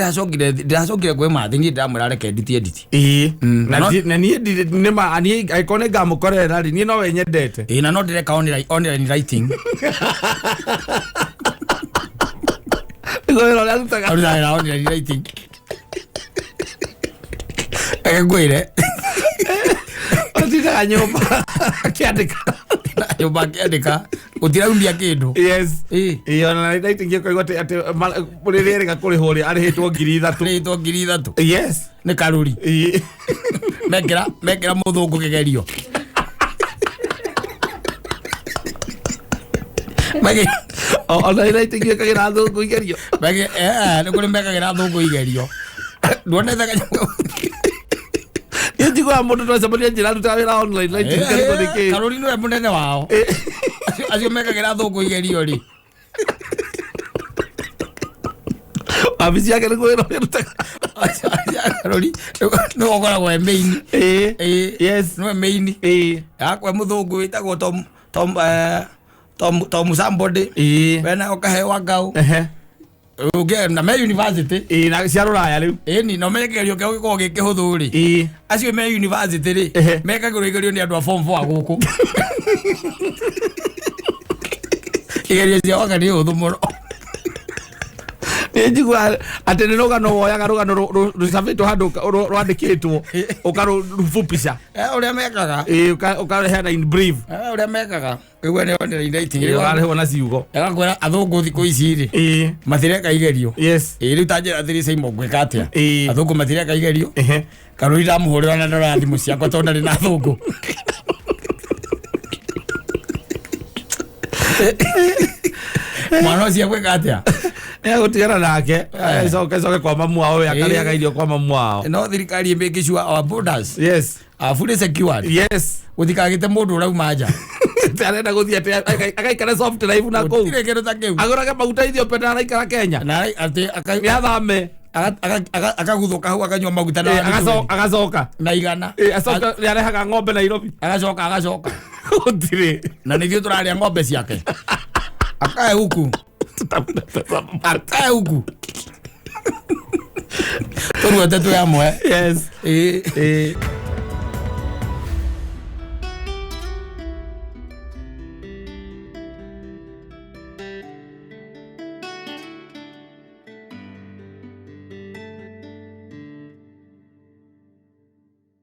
ndĩracokire kwĩ mathĩ, niĩ ndĩramwĩra reke nditi edit. Ĩĩ. Na No- na niĩ ndirĩ nĩma niĩ angĩkorwo nĩ ngamũkorera rĩ, niĩ nowe nyendete. Ĩĩ, na no ndĩreka online writing. Nĩguo wĩra ũrĩa arutaga. Arutaga wĩra online writing. Reke ngwĩre. Atindaga nyũmba akĩandĩka. Nyũmba akĩandĩka, gũtiraumia kĩndũ. Yes. Ĩĩ. Ĩĩ, ona writing ĩkoigwo atĩ rĩrĩa erĩga kũrĩhwo rĩ, arĩhĩtwo 3,000. Arĩhĩtwo 3,000. Yes. Nĩ karũri. Ĩĩ. Mekĩra mũthũngũ kĩgerio. Ona writing ĩkagĩra athũngũ igerio. Nĩ kũrĩ mekagĩra athũngũ igerio. Nduonete kanyamũ? Niĩ njiguaga mũndũ twacemania njĩra arutaga wĩra online writing ngarigwo nĩ kĩĩ. Karũri nĩwe mũnene wao. Acio mekagĩra athũngũ igerio rĩ. Wabici yake nĩguo wĩra ũrĩa arutaga. Karũri nĩwe ũkoragwo e main. Ĩĩ. Ĩĩ. Yes. Nĩwe main. Ĩĩ. Yakwe mũthũngũ wĩtagwo Tom somebody. Ĩĩ. Wena ũkaheo ngau. Ehe. Ũngĩ na me university. Ĩĩ, na cia rũraya rĩu. Ĩni, no menye kĩgerio kĩao gĩkoragwo gĩ kĩhũthũ rĩ. Ĩĩ. Acio me university rĩ, Ehe. mekagĩrwo igerio nĩ andũ a form 4 a gũkũ. Igerio ciao anga nĩ hũthũ mũno. Nĩ njiguaga atĩ nĩ rũgano woyaga rũgano rũcabĩtwo handũ rwandĩkĩtwo ũkarũfupisha. Ũrĩa mekaga. Ĩĩ, ũkareheana in brief. Ũrĩa mekaga. Ĩguo nĩ online writing. Ĩĩ, ũkarehwo na ciugo. Agakwĩra athũngũ thikũ ici rĩ, Ĩĩ. matireka igerio. Yes. Ĩĩ, rĩu ta njĩra atĩrĩ Saimo ngwĩka atĩa? Ĩĩ. Athũngũ matireka igerio. Ehe. Karũri ndamũhũrĩra na ndora thimũ ciakwa tondũ ndarĩ na athũngũ. Mwana ũcio egwĩka atĩa? Nĩ agũtigana nake acoke coke kwa mamu wao we akarĩaga irio kwa mamu wao. No thirikari ĩ make sure our borders Yes. are fully secured. Yes. Gũtikagĩte mũndũ ũrauma nja. Arenda gũthiĩ atĩ agaikara soft life na kũu. Gũtirĩ kĩndũ ta kĩu. Agũrage maguta Ethiopia na araikara Kenya. Na atĩ Nĩ athame. akaguthũka hau akanyua maguta na Agacoka. na igana. Acoka nĩ arehaga ng'ombe Nairobi. Agacoka. Gũtirĩ. Na nĩthuĩ tũrarĩa ng'ombe ciake. Akae huku. Akae huku. Tũruote twĩ amwe. Yes. Ĩĩ. Ĩĩ.